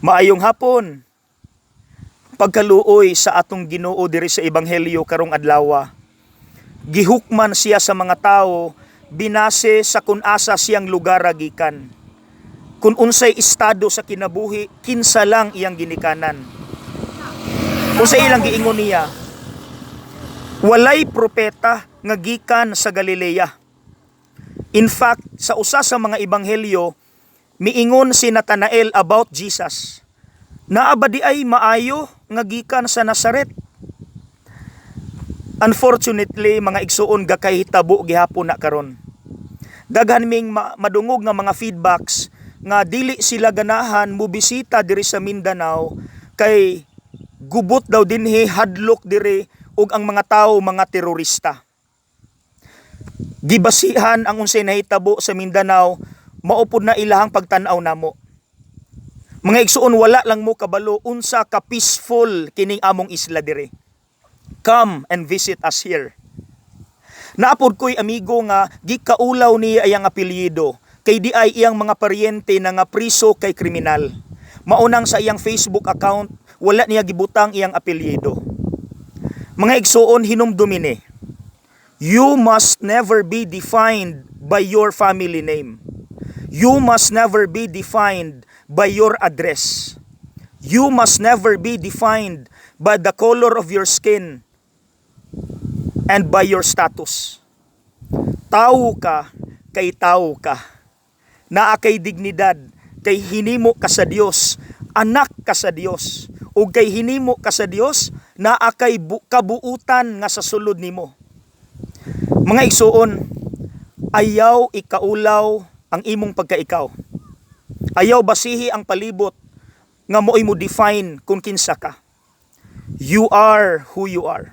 Maayong hapon. Pagkaluoy sa atong Ginoo diri sa ebanghelyo karong adlaw. Gihukman siya sa mga tao binase sa kung asa siyang lugar gikan. Kung unsay estado sa kinabuhi, kinsa lang iyang ginikanan. Unsay ilang giingon niya? Walay propeta nga gikan sa Galilea. In fact, sa usa sa mga ebanghelyo, miingon si Nathanael about Jesus. Naa ba diay maayo nga gikan sa Nazaret? Unfortunately, mga igsuon, gakahitabo gihapon na karon. Daghan ming madungog nga mga feedbacks nga dili sila ganahan mobisita diri sa Mindanao kay gubot daw dinhi, hadlok diri ug ang mga tawo mga terorista. Gibasihan ang unsay nahitabo sa Mindanao, mao pud na ilahang pagtan-aw namo. Mga igsuon, wala lang mo kabalo unsa ka peaceful kining among isla diri. Come and visit us here. Naa pod ko'y amigo nga gikaulaw niya iyang apelyido kay di ay iyang mga paryente na nga priso kay kriminal. Maunang sa iyang Facebook account, wala niya gibutang iyang apelyido. Mga igsuon, hinumdumi ni. You must never be defined by your family name. You must never be defined by your address. You must never be defined by the color of your skin and by your status. Tao ka kay tao ka. Naa kay dignidad kay hinimo ka sa Dios, anak ka sa Dios. Ug kay hinimo ka sa Dios, naa kay kabuutan nga sa sulod nimo. Mga igsuon, ayaw ikaulaw ang imong pagkaikaw. Ayaw basihi ang palibot nga mo'y mo define kung kinsa ka. You are who you are.